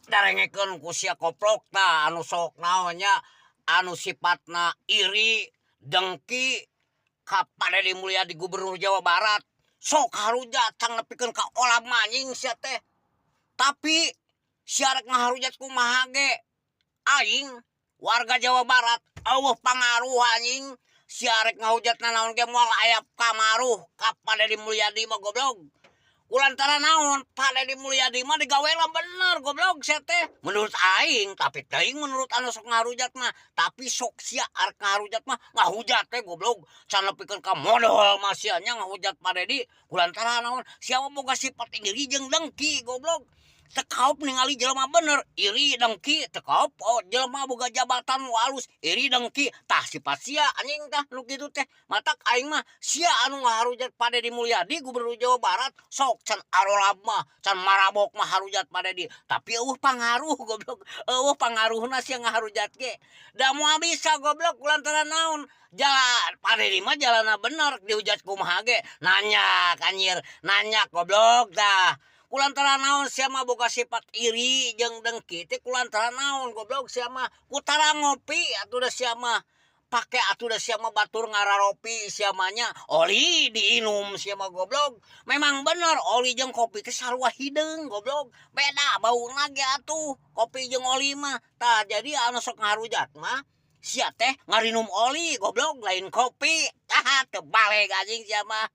Darengekeun ku sia koplok tah anu sok naon nya, anu sifatna iri dengki ka Pak Dedi Mulyadi, Gubernur Jawa Barat, sok harujat can nepikeun ka olam anjing sia teh. Tapi sia rek ngaharujat kumaha ge, aing warga Jawa Barat eueuh pangaruh anjing. Sia rek ngahujat nanaon ge moal aya pamaruh ka Pak Dedi Mulyadi mah, goblok. Kulantaran naon? Pak Dedi Mulyadi mah digawena bener, goblok, sia teh menurut aing. Tapi teuing menurut anu sok ngarujat mah. Tapi sok sia arek ngarujat mah ngahujat teh, goblok, can nepikeun ka modol mah sia nya ngahujat Pak Dedi. Kulantaran naon? Sia mah boga sifat iri jeung dengki, goblok. Teu kaop ningali jelema bener, iri dengki. Teu kaop, oh, jelema boga jabatan nu alus, iri dengki. Tah, sifat sia anjing tah nu kitu teh. Matak aing mah sia anu ngaharujat Pak Dedi Mulyadi, Gubernur Jawa Barat, sok can arolab mah, can marabok mah harujat Pak Dedi, tapi eueuh pangaruh, goblok. Eueuh pangaruhna sia ngaharujat ge, da moal bisa, goblok. Kulantaran naon? Jalan Pak Dedi mah jalanna bener, dihujat kumaha ge nanyak anjir, nanyak, goblok. Tah, kulantaran naon sia mah boga sifat iri jeung dengki teh? Kulantaran naon, goblok? Sia mah ku tara ngopi atuh da sia mah pake atuh da sia mah batur ngararopi sia mah nya, oli diinum sia mah, goblok. Memang bener oli jeung kopi teh sarua hideung, goblok, beda bauna ge atuh kopi jeung oli mah. Tah, jadi anu sok ngarujat mah sia teh ngarinum oli, goblok, lain kopi. Tah, teu baleg anjing sia mah.